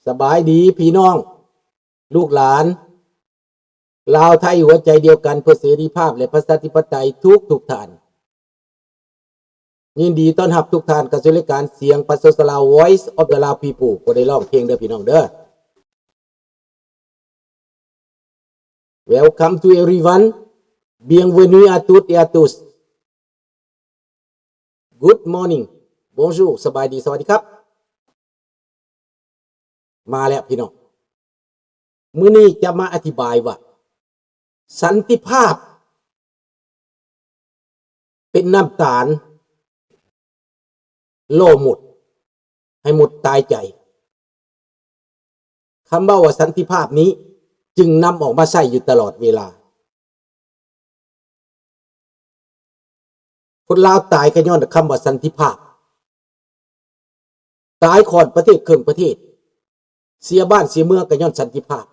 ສະບາຍດີພີ່ນ້ອງ ລູກຫຼານ ລາວໄທຫົວໃຈດຽວກັນເພື່ອເສລີພາບ ແລະ ປະຊາທິປະໄຕທຸກໆທ່ານ. ຍິນດີຕ້ອນຮັບທຸກທ່ານເຂົ້າສູ່ລາຍການສຽງປະຊາຊົນລາວ Voice of the Lao People. ບໍ່ໄດ້ຮ້ອງເພງເດີພີ່ນ້ອງເດີ. Welcome to everyone. Bienvenue à toutes et à tous. Good morning. Bonjour. ສະບາຍດີ. ສະຫວັດດີຄັບ. ມາແລ້ວພີ່ນ້ອງ. ມື້ນີ້ຈະມາອະທິບາຍວ່າ ສັນຕິພາບ ເປັນນ້ຳຕານຫຼໍ່ມົດ ໃຫ້ມົດຕາຍໃຈ. ຄຳເວົ້າວ່າສັນຕິພາບນີ້ ຈຶ່ງນຳອອກມາໃຊ້ຢູ່ຕະຫຼອດເວລາ. ຄົນລາວຕາຍກໍຍ້ອນຄຳວ່າສັນຕິພາບ. ຕາຍຂ້ອນປະເທດເຄິ່ງປະເທດ, ເສຍບ້ານເສຍເມືອງກໍຍ້ອນສັນຕິພາບ.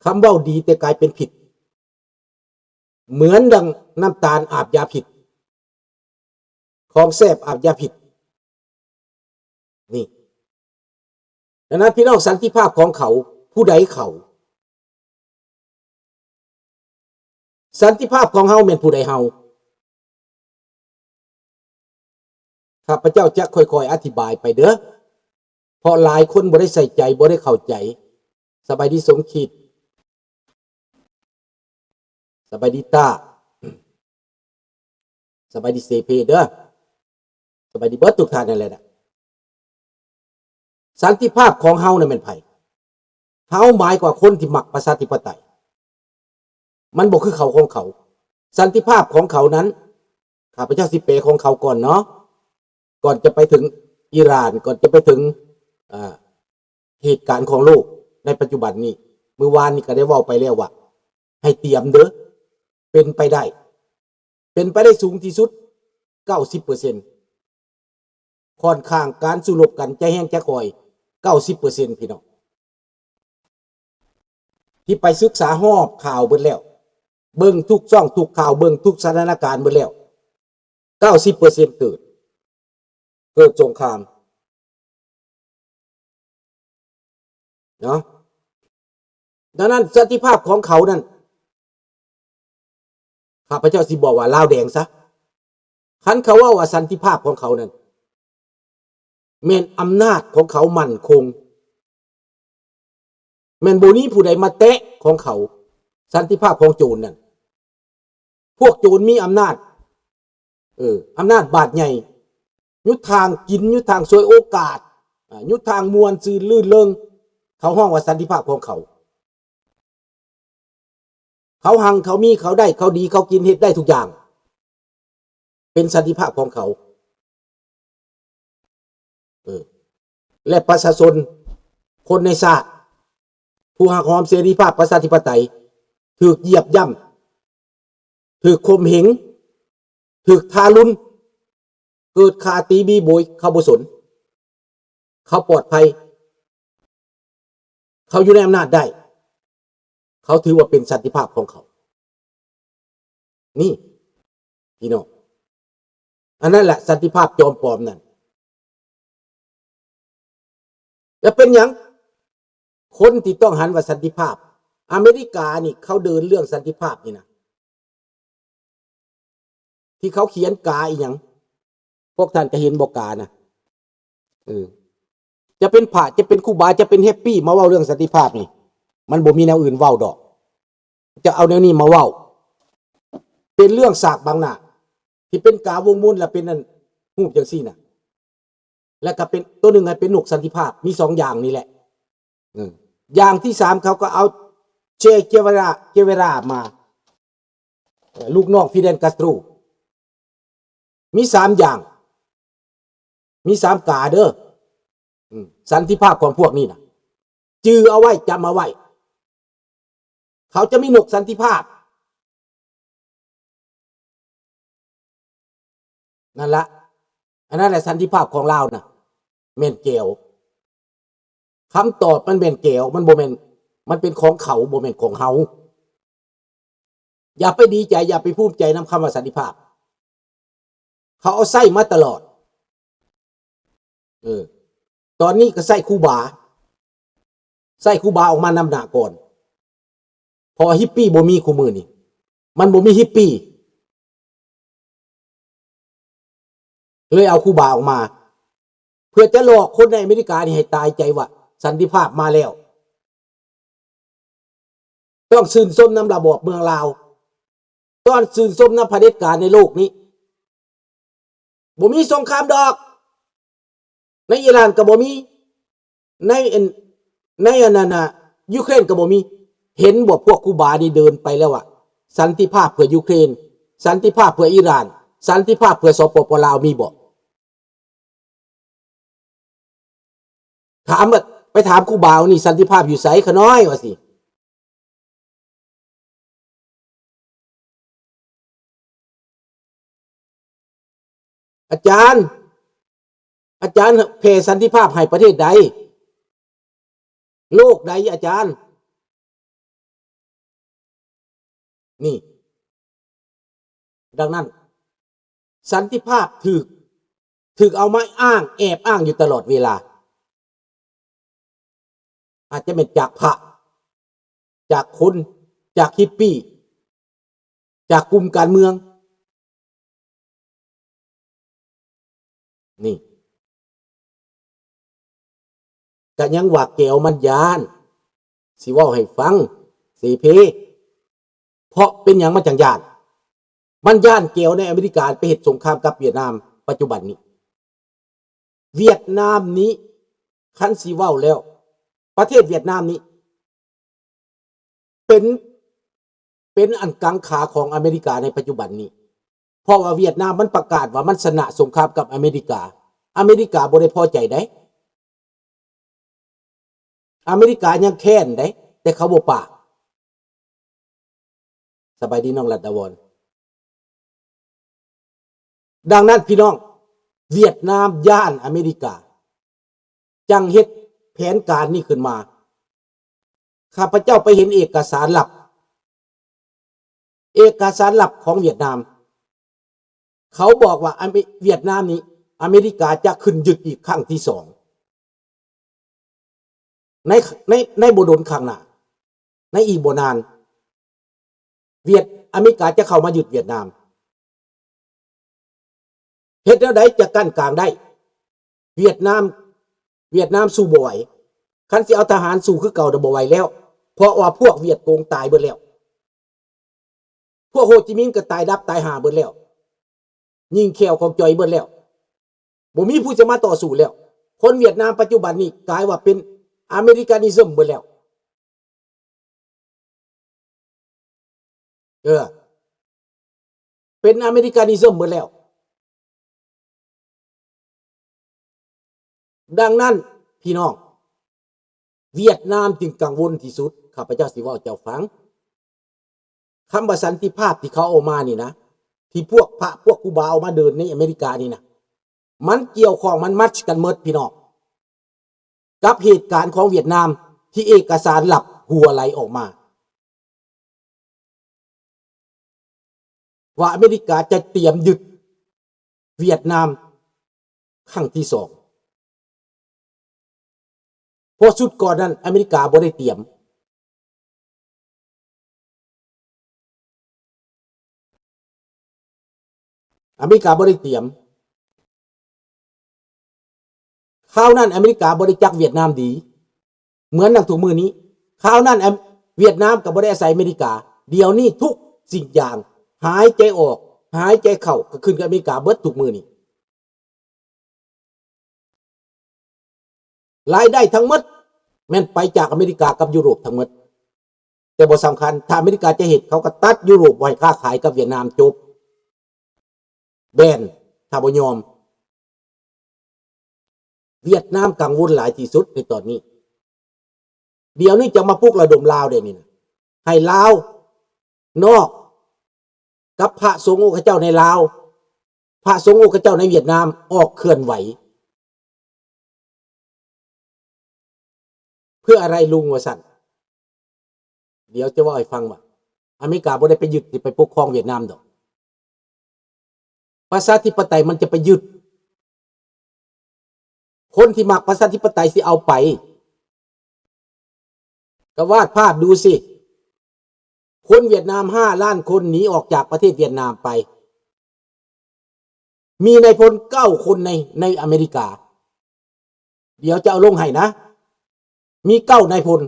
ຄຳເວົ້າດີແຕ່ກາຍເປັນພິດ, ເໝືອນດັ່ງນ້ຳຕານອາບຢາພິດ, ຂອງແຊບອາບຢາພິດ. ນີ້. ດັ່ງນັ້ນ ພີ່ນ້ອງ, ສັນຕິພາບຂອງເຂົາ, ຜູ້ໃດເຂົາ? ສັນຕິພາບຂອງເຮົາແມ່ນຜູ້ໃດເຮົາ? ຂ້າພະເຈົ້າຈະຄ່ອຍໆອະທິບາຍໄປເດີ, ເພາະຫຼາຍຄົນບໍ່ໄດ້ໃສ່ໃຈ, ບໍ່ໄດ້ເຂົ້າໃຈ. ສະບາຍດີສົມຄິດ, ສະບາຍດີຕ້າ, ສະບາຍດີເສເພເດີ, ສະບາຍດີເບິດທຸກທ່ານນັ້ນແຫຼະນະ. ສັນຕິພາບຂອງເຮົານັ້ນແມ່ນໃຜ? ເຮົາໝາຍກວ່າຄົນທີ່ມັກປະຊາທິປະໄຕ. ມັນບໍ່ຄືເຂົາຂອງເຂົາ. ສັນຕິພາບຂອງເຂົານັ້ນ, ຂ້າພະເຈົ້າຊິແປຂອງເຂົາກ່ອນເນາະ, ກ່ອນຈະໄປເຖິງອີຣານ, ກ່ອນຈະໄປເຖິງ, ເອີ, ເຫດການຂອງໂລກໃນປັດຈຸບັນນີ້. ມື້ວານນີ້ກໍໄດ້ເວົ້າໄປແລ້ວວ່າ ໃຫ້ຕຽມເດີ, ເປັນໄປໄດ້, ເປັນໄປໄດ້ສູງທີ່ສຸດ ເກົ້າສິບເປີເຊັນ. ຂ້ອນຂ້າງການສູ້ລົບກັນຈະແຮງຈະຄ່ອຍ ເກົ້າສິບເປີເຊັນ ພີ່ນ້ອງ. ທີ່ໄປສຶກສາຮອບຂ່າວເບິດແລ້ວ, ເບິ່ງທຸກຊ່ອງທຸກຂ່າວ, ເບິ່ງທຸກສະຖານະການເບິດແລ້ວ, ເກົ້າສິບເປີເຊັນເກີດ, ເກີດສົງຄາມ. ເນາະ. ດັ່ງນັ້ນ ສັນຕິພາບຂອງເຂົານັ້ນ ຂ້າພະເຈົ້າຊິບອກວ່າລາວແດງຊະ. ຄັນເຂົາເວົ້າວ່າສັນຕິພາບຂອງເຂົານັ້ນ ແມ່ນອຳນາດຂອງເຂົາໝັ້ນຄົງ, ແມ່ນບໍ່ມີຜູ້ໃດມາແຕະຂອງເຂົາ. ສັນຕິພາບຂອງໂຈນນັ້ນ ພວກໂຈນມີອຳນາດ, ເອີ, ອຳນາດບາດໃຫຍ່, ຍຸດທາງກິນ, ຍຸດທາງສວຍໂອກາດ, ອາ, ຍຸດທາງມ່ວນຊື່ນລື່ນເລີງ, ເຂົາຮ້ອງວ່າສັນຕິພາບຂອງເຂົາ. ເຂົາຮັ່ງ, ເຂົາມີ, ເຂົາໄດ້, ເຂົາດີ, ເຂົາກິນ, ເຮັດໄດ້ທຸກຢ່າງ, ເປັນສັນຕິພາບຂອງເຂົາ. ເອີ ແລະ ປະຊາຊົນ ຄົນໃນຊາດ ຜູ້ຮັກຫອມເສລີພາບປະຊາທິປະໄຕ ຖືກຢຽບຢ່ຳ, ຖືກຂົ່ມເຫງ, ຖືກທາລຸນ, ເກີດຂ້າຕີບີໂບຍ ເຂົາບໍ່ສົນ. ເຂົາປອດໄພ, ເຂົາຢູ່ໃນອຳນາດໄດ້, ເຂົາຖືວ່າເປັນສັນຕິພາບຂອງເຂົາ. ນີ້ ພີ່ນ້ອງ, ອັນນັ້ນແຫຼະສັນຕິພາບຈອມປອມນັ້ນ. ແລ້ວເປັນຫຍັງຄົນທີ່ຕ້ອງຫັນວ່າສັນຕິພາບ? ອາເມລິການີ້ເຂົາເດີນເລື່ອງສັນຕິພາບນີ້ນະ, ທີ່ເຂົາຂຽນກາອີຫຍັງ, ພວກທ່ານກໍເຫັນບໍ່ການະ? ເອີ ຈະເປັນພະ, ຈະເປັນຄູບາ, ຈະເປັນແຮັບປີ້ ມາເວົ້າເລື່ອງສັນຕິພາບນີ້, ມັນບໍ່ມີແນວອື່ນເວົ້າດອກ. ຈະເອົາແນວນີ້ມາເວົ້າ ເປັນເລື່ອງສາກບັງໜ້າ ທີ່ເປັນກາວົງມົນ ແລະ ເປັນອັນຮູບຈັ່ງຊີ້ນະ, ແລ້ວກໍເປັນຕົວໜຶ່ງໃຫ້ເປັນນົກສັນຕິພາບ. ມີສອງຢ່າງນີ້ແຫຼະ. ເອີ ຢ່າງທີສາມ ເຂົາກໍເອົາເຊ ເຈເວຣາ, ເຈເວຣາມາ, ເອີ ລູກນ້ອງຟີເດນ ກາສໂຕຣ. ມີສາມຢ່າງ, ມີສາມກາເດີ. ອືມ ສັນຕິພາບຂອງພວກນີ້ນະ ຈື່ເອົາໄວ້, ຈຳເອົາໄວ້. ເຂົາຈະມີນົກສັນຕິພາບ. ນັ້ນລະ, ອັນນັ້ນແຫຼະສັນຕິພາບຂອງລາວນະ ແມ່ນແກວ. ຄຳຕອບມັນແມ່ນແກວ, ມັນບໍ່ແມ່ນ, ມັນເປັນຂອງເຂົາ, ບໍ່ແມ່ນຂອງເຮົາ. ຢ່າໄປດີໃຈ, ຢ່າໄປພູມໃຈນຳຄຳວ່າສັນຕິພາບ. ເຂົາເອົາໃຊ້ມາຕະຫຼອດ. ເອີ ຕອນນີ້ກໍໃຊ້ຄູບາ ໃຊ້ຄູບາອອກມານຳໜ້າກ່ອນ ເພາະວ່າຮິບປີບໍ່ມີ ຄູ່ມື້ນີ້ມັນບໍ່ມີຮິບປີ ເລີຍເອົາຄູບາອອກມາ ເພື່ອຈະຫຼອກຄົນໃນອາເມລິການີ້ໃຫ້ຕາຍໃຈວ່າສັນຕິພາບມາແລ້ວ. ຕ້ອງຊື່ນຊົມນຳລະບອບເມືອງລາວ ຕ້ອງຊື່ນຊົມນຳຜະເດັດການໃນໂລກນີ້. ບໍ່ມີສົງຄາມດອກ ໃນອີຣານກໍບໍ່ມີ ໃນອັນ ໃນອັນນັ້ນນະ ຢູເຄຣນກໍບໍ່ມີ. ເຫັນບໍ່ ພວກຄູບານີ້ເດີນໄປແລ້ວວ່າ ສັນຕິພາບເພື່ອຢູເຄຣນ ສັນຕິພາບເພື່ອອີຣານ ສັນຕິພາບເພື່ອ ສປປ ລາວ ມີບໍ່? ຖາມ ໄປຖາມຄູບານີ້ ສັນຕິພາບຢູ່ໃສຂະນ້ອຍ ວ່າຊີ້. ອາຈານ ອາຈານແຜ່ສັນຕິພາບໃຫ້ປະເທດໃດ? ໂລກໃດອາຈານ? ນີ້ ດັ່ງນັ້ນ ສັນຕິພາບຖືກ ຖືກເອົາມາອ້າງ ແອບອ້າງຢູ່ຕະຫຼອດເວລາ. ອາດຈະແມ່ນຈາກພະ ຈາກຄົນ ຈາກຮິບປີ ຈາກກຸ່ມການເມືອງ ນີ້ ກະຍັງວ່າແກວມັນຢ້ານ ຊິເວົ້າໃຫ້ຟັງ ເສເພ ເພາະເປັນຫຍັງມັນຈັ່ງຢ້ານ? ມັນຢ້ານແກວໃນອາເມລິກາໄປເຮັດສົງຄາມກັບຫວຽດນາມປັດຈຸບັນນີ້. ຫວຽດນາມນີ້ ຄັນຊິເວົ້າແລ້ວ ປະເທດຫວຽດນາມນີ້ ເປັນ ເປັນອັນກັງຂາຂອງອາເມລິກາໃນປັດຈຸບັນນີ້ ເພາະວ່າຫວຽດນາມມັນປະກາດວ່າມັນຊະນະສົງຄາມກັບອາເມລິກາ ອາເມລິກາບໍ່ໄດ້ພໍໃຈໃດ໋ ອາເມລິກາຍັງແຄ້ນໃດ໋ ແຕ່ເຂົາບໍ່ປາກ. ສະບາຍດີນ້ອງລັດດາວອນ. ດັ່ງນັ້ນພີ່ນ້ອງ ຫວຽດນາມຢ້ານອາເມລິກາ ຈັ່ງເຮັດແຜນການນີ້ຂຶ້ນມາ. ຂ້າພະເຈົ້າໄປເຫັນເອກະສານລັບ ເອກະສານລັບຂອງຫວຽດນາມ ເຂົາບອກວ່າອາເມ ຫວຽດນາມນີ້ ອາເມລິກາຈະຂຶ້ນຍຶດອີກຄັ້ງທີສອງ ໃນ ໃນ ໃນບໍ່ດົນຂ້າງໜ້າ ໃນອີກບໍ່ນານ ຫວຽດ ອາເມລິກາຈະເຂົ້າມາຍຶດຫວຽດນາມ. ເຮັດແນວໃດຈະກັ້ນກາງໄດ້? ຫວຽດນາມ ຫວຽດນາມສູ້ບໍ່ໄຫວ. ຄັນຊິເອົາທະຫານສູ້ຄືເກົ່ານະບໍ່ໄຫວແລ້ວ ເພາະວ່າພວກຫວຽດກົງຕາຍເບິດແລ້ວ. ພວກໂຮຈິມິນກໍຕາຍດັບຕາຍຫາເບິດແລ້ວ ຍິງແຂ້ວຂອງຈ່ອຍເບິດແລ້ວ ບໍ່ມີຜູ້ຈະມາຕໍ່ສູ້ແລ້ວ. ຄົນຫວຽດນາມປັດຈຸບັນນີ້ກາຍວ່າເປັນອາເມລິການິຊຶມເບິດແລ້ວ ເອີ ເປັນອາເມລິການິຊຶມເບິດແລ້ວ. ດັ່ງນັ້ນ ພີ່ນ້ອງ ຫວຽດນາມຈຶ່ງກັງວົນທີ່ສຸດ. ຂ້າພະເຈົ້າຊິເວົ້າເຈົ້າຟັງ ຄຳວ່າສັນຕິພາບທີ່ເຂົາເອົາມານີ້ນະ ທີ່ພວກພະພວກຄູບາເອົາມາເດີນໃນອາເມລິການີ້ນະ ມັນກ່ຽວຂ້ອງ ມັນມັດກັນໝົດ ພີ່ນ້ອງ ກັບເຫດການຂອງຫວຽດນາມ ທີ່ເອກະສານລັບຮົ່ວໄຫຼອອກມາ ວ່າອາເມລິກາຈະຕຽມຍຶດຫວຽດນາມຄັ້ງທີສອງ ເພາະຊຸດກ່ອນນັ້ນອາເມລິກາບໍ່ໄດ້ຕຽມ. ອາເມລິກາບໍ່ໄດ້ຕຽມ. ຄາວນັ້ນອາເມລິກາບໍ່ໄດ້ຈັກຫວຽດນາມດີ ເໝືອນດັ່ງທຸກມື້ນີ້. ຄາວນັ້ນ ອາ ຫວຽດນາມກໍບໍ່ໄດ້ອາໄສອາເມລິກາ. ດຽວນີ້ທຸກສິ່ງຢ່າງ ຫາຍໃຈອອກ ຫາຍໃຈເຂົ້າ ກໍຂຶ້ນກັບອາເມລິກາເບິດທຸກມື້ນີ້. ລາຍໄດ້ທັງໝົດແມ່ນໄປຈາກອາເມລິກາກັບຢູໂຣບທັງໝົດ. ແຕ່ບໍ່ສຳຄັນ ຖ້າອາເມລິກາຈະເຮັດ ເຂົາກໍຕັດຢູໂຣບບໍ່ໃຫ້ຄ້າຂາຍກັບຫວຽດນາມ ຈົບ ແບນ ຖ້າບໍ່ຍອມ. ຫວຽດນາມກັງວົນຫຼາຍທີ່ສຸດໃນຕອນນີ້. ດຽວນີ້ຈະມາປຸກລະດົມລາວເດ້ນີ້ນະ ໃຫ້ລາວນອກ ກັບພະສົງອົງຄະເຈົ້າໃນລາວ ພະສົງອົງຄະເຈົ້າໃນຫວຽດນາມອອກເຄື່ອນໄຫວ. ເພື່ອອະໄລລຸງ ວ່າຊັ້ນ. ດຽວຈະເວົ້າໃຫ້ຟັງວ່າ ອາເມລິກາບໍ່ໄດ້ໄປຍຶດ ຊິໄປປົກຄອງຫວຽດນາມດອກ. ປະຊາທິປະໄຕມັນຈະໄປຍຶດ ຄົນທີ່ມັກປະຊາທິປະໄຕຊິເອົາໄປ. ກໍວາດພາບດູຊິ ຄົນຫວຽດນາມຫ້າລ້ານຄົນໜີອອກຈາກປະເທດຫວຽດນາມໄປ ມີນາຍພົນເກົ້າຄົນໃນ ໃນອາເມລິກາ. ດຽວຈະເອົາລົງໃຫ້ນະ ມີເກົ້ານາຍພົນ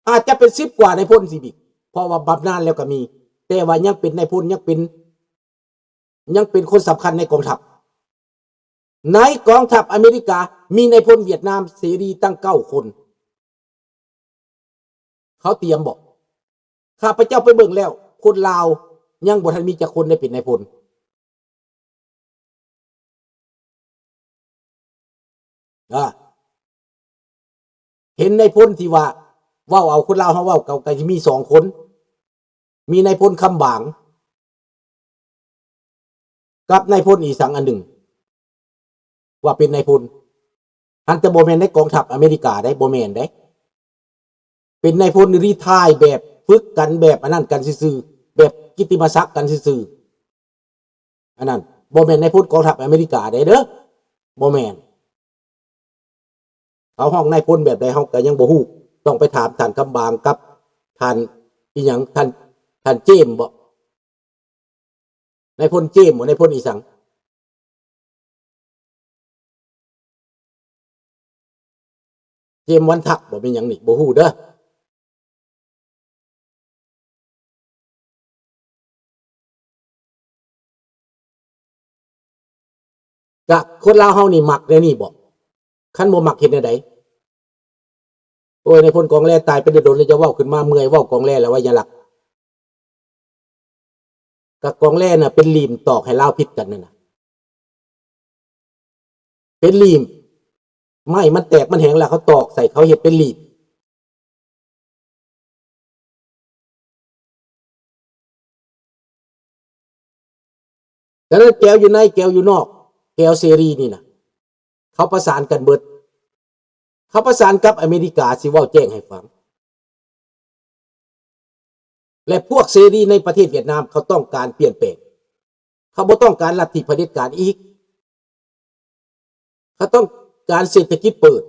ອາດຈະເປັນສິບກວ່ານາຍພົນຊິອີກ ເພາະວ່າບຳນານແລ້ວກໍມີ ແຕ່ວ່າຍັງເປັນນາຍພົນ ຍັງເປັນ ຍັງເປັນຄົນສຳຄັນໃນກອງທັບ. ໃນກອງທັບອາເມລິກາມີນາຍພົນຫວຽດນາມເສລີຕັ້ງເກົ້າຄົນ. ເຂົາຕຽມບໍ? ຂ້າພະເຈົ້າໄປເບິ່ງແລ້ວ ຄົນລາວຍັງບໍ່ທັນມີຈັກຄົນໄດ້ເປັນນາຍພົນ. ອາ ເຫັນນາຍພົນທີ່ວ່າເວົ້າເອົາຄົນລາວເຮົາເວົ້າ ກໍ ກໍຊິມີສອງຄົນ ມີນາຍພົນຄຳບາງ ກັບນາຍພົນອີສັງອັນໜຶ່ງ ວ່າເປັນນາຍພົນ ຫັ້ນ ແຕ່ບໍ່ແມ່ນໃນກອງທັບອາເມລິກາເດ້ ບໍ່ແມ່ນເດ້. ເປັນນາຍພົນຣີທາຍ ແບບຝຶກກັນ ແບບອັນນັ້ນກັນຊື່ໆ ແບບກິດຕິມະສັກກັນຊື່ໆ. ອັນນັ້ນບໍ່ແມ່ນນາຍພົນກອງທັບອາເມລິກາໃດເດີ ບໍ່ແມ່ນ. ເຂົາຮ້ອງນາຍພົນແບບໃດເຮົາກໍຍັງບໍ່ຮູ້ ຕ້ອງໄປຖາມທ່ານຄຳບາງກັບທ່ານອີ່ຫຍັງ ທ່ານ ທ່ານເຈມບໍ? ນາຍພົນເຈມບໍ? ນາຍພົນອີ່ສັງ? ເຈມວັນທັກບໍ? ແມ່ນຫຍັງນີ້? ບໍ່ຮູ້ເດີ. ກະຄົນລາວເຮົານີ້ມັກແນວນີ້ບໍ? ຄັນບໍ່ມັກເຮັດແນວໃດ? ໂອ້ຍ ນາຍພົນກອງແລຕາຍໄປແຕ່ດົນແລ້ວ ຈະເວົ້າຂຶ້ນມາເມື່ອຍ ເວົ້າກອງແລແລ້ວວ່າຢ່າລັກ. ກະກອງແລນະເປັນຫຼີ່ມຕອກໃຫ້ລາວຜິດກັນນັ້ນນະ. ເປັນຫຼີ່ມ ໄມ້ມັນແຕກມັນແຫງແລ້ວ ເຂົາຕອກໃສ່ ເຂົາເຮັດເປັນຫຼີ່ມ. ດັ່ງນັ້ນແກວຢູ່ໃນ ແກວຢູ່ນອກ ແກວເສລີນີ້ນະ ເຂົາປະສານກັນເບິດ. ເຂົາປະສານກັບອາເມລິກາ ຊິເວົ້າແຈ້ງໃຫ້ຟັງ. ແລະ ພວກເສລີໃນປະເທດຫວຽດນາມ ເຂົາຕ້ອງການປ່ຽນແປງ. ເຂົາບໍ່ຕ້ອງການລັດທິຜະເດັດການອີກ. ເຂົາຕ້ອງການເສດຖະກິດເປີດ.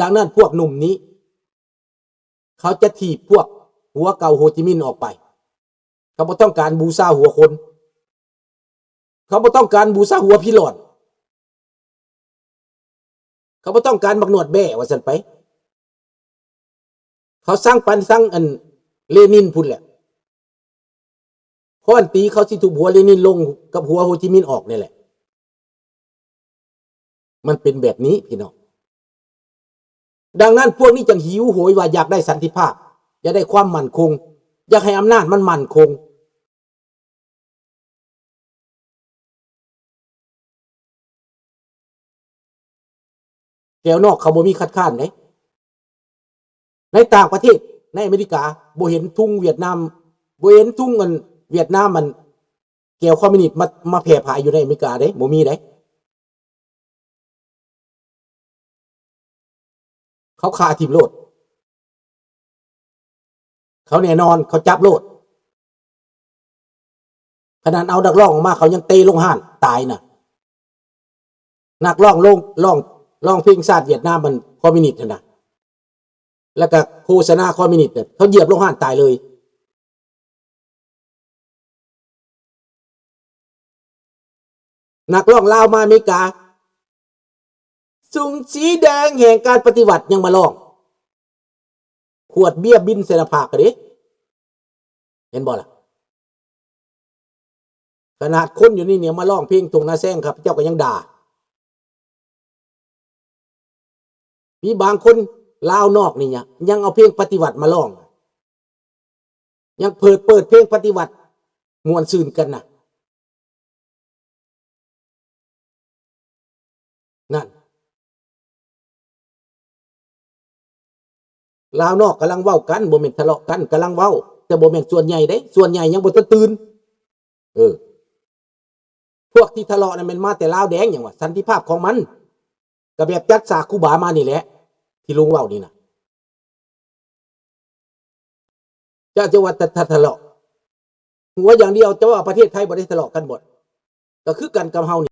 ດັ່ງນັ້ນພວກໜຸ່ມນີ້ ເຂົາຈະຖີບພວກຫົວເກົ່າໂຮຈິມິນອອກໄປ. ເຂົາບໍ່ຕ້ອງການບູຊາຫົວຄົນ. ເຂົາບໍ່ຕ້ອງການບູຊາຫົວພີລອນ. ເຂົາບໍ່ຕ້ອງການບັກໜວດແບ້ວ່າຊັ້ນໄປ. ເຂົາສັ່ງປານສັ່ງອັນເລນິນພຸ້ນແຫຼະ. ຄ້ອນຕີເຂົາຊິທຸບຫົວເລນິນລົງກັບຫົວໂຮຈິມິນອອກນີ້ແຫຼະ. ມັນເປັນແບບນີ້ພີ່ນ້ອງ. ດັ່ງນັ້ນພວກນີ້ຈຶ່ງຫິວໂຫຍວ່າຢາກໄດ້ສັນຕິພາບ, ຢາກໄດ້ຄວາມໝັ້ນຄົງ, ຢາກໃຫ້ອຳນາດມັນໝັ້ນຄົງ. ແກວນອກເຂົາບໍ່ມີຄັດຄ້ານເດ້. ໃນຕ່າງປະເທດ ໃນອາເມລິກາ ບໍ່ເຫັນທຸງຫວຽດນາມ ບໍ່ເຫັນທຸງອັນຫວຽດນາມ ອັນແກວຄອມມິວນິດມາ ມາແຜ່ຜາຍຢູ່ໃນອາເມລິກາເດ້ ບໍ່ມີເດ້. ເຂົາຂ້າຖິ້ມໂລດ. ເຂົາແນ່ນອນ ເຂົາຈັບໂລດ. ຂະໜາດເອົານັກຮ້ອງອອກມາ ເຂົາຍັງເຕະລົງຮ້ານຕາຍນະ. ນັກຮ້ອງລົງ ຮ້ອງ ຮ້ອງເພງຊາດຫວຽດນາມ ມັນຄອມມິວນິດຫັ້ນນະ ແລ້ວກະໂຄສະນາຄອມມິວນິດນະ ເຂົາຢຽບລົງຮ້ານຕາຍເລີຍ. ນັກຮ້ອງລາວມາອາເມລິກາ ຊຸງສີແດງແຫ່ງການປະຕິວັດ ຍັງມາຮ້ອງ ຂວດເບຍບິນໃສ່ໜ້າຜາກກະເດ້. ເຫັນບໍ່ລະ? ຂະໜາດຄົນຢູ່ນີ້ນີ້ມາຮ້ອງເພງທົ່ງນາແຊງ ຂ້າພະເຈົ້າກໍຍັງດ່າ. ມີບາງຄົນລາວນອກນີ້ ຍັງ ຍັງເອົາເພງປະຕິວັດມາຮ້ອງ ຍັງເປີດ ເປີດເພງປະຕິວັດ ມ່ວນຊື່ນກັນນະ. ນັ້ນ ລາວນອກກຳລັງເວົ້າກັນ ບໍ່ແມ່ນທະເລາະກັນ ກຳລັງເວົ້າ ແຕ່ບໍ່ແມ່ນສ່ວນໃຫຍ່ເດ້ ສ່ວນໃຫຍ່ຍັງບໍ່ທັນຕື່ນ. ເອີ ພວກທີ່ທະເລາະນັ້ນແມ່ນມາແຕ່ລາວແດງຫຍັງວະ ສັນຕິພາບຂອງມັນ ກະແບບຈັດສາກຄູບາມານີ້ແຫຼະ ທີ່ລຸງເວົ້ານີ້ນະ. ເຈົ້າຈະວ່າ ທະ ທະ ທະເລາະ ຫົວຢ່າງດຽວ ຈະວ່າປະເທດໄທບໍ່ໄດ້ທະເລາະກັນບໍ? ກໍຄືກັນກັບເຮົານີ້